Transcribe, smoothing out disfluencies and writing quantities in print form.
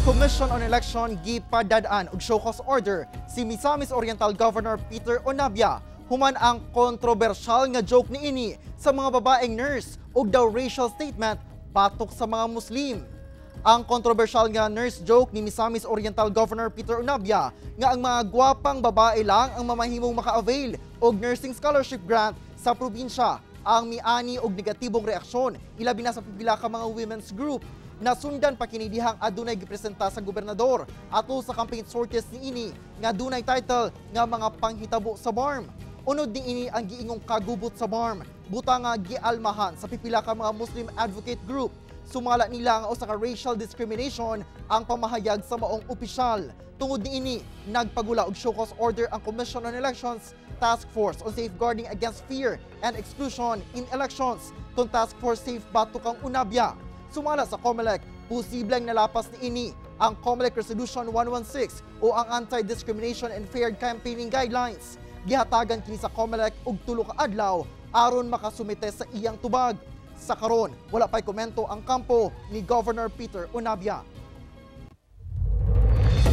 Commission on Election gipadad-an og show cause order si Misamis Oriental Governor Peter Onabia human ang kontrobersyal nga joke niini sa mga babaeng nurse ug daw racial statement batok sa mga Muslim. Ang kontrobersyal nga nurse joke ni Misamis Oriental Governor Peter Onabia nga ang mga gwapang babae lang ang mamahimong maka-avail og nursing scholarship grant sa probinsya ang miani og negatibong reaksyon, ilabi na sa pipila ka mga women's group. Nasundan pa kini dihang adunay gipresenta sa gobernador atol sa campaign sorties niini nga dunay title nga "Mga Panghitabo sa BARMM. Unod niini ang giingong kagubot sa BARMM, buta nga gialmahan sa pipila ka mga Muslim advocate group. Sumala nila nga usa ka racial discrimination ang pamahayag sa maong opisyal. Tungod niini, nagpagula og show cause order ang Commission on Elections Task Force on Safeguarding Against Fear and Exclusion in Elections kon Task Force Safe batok kang Onabia. Sumala sa COMELEC, posibleng nalapas niini ang COMELEC Resolution 116 o ang Anti-Discrimination and Fair Campaigning Guidelines. Gihatagan kini sa COMELEC og 3 ka adlaw aron makasumite sa iyang tubag. Sa karon, wala pa'y komento ang kampo ni Governor Peter Onabia.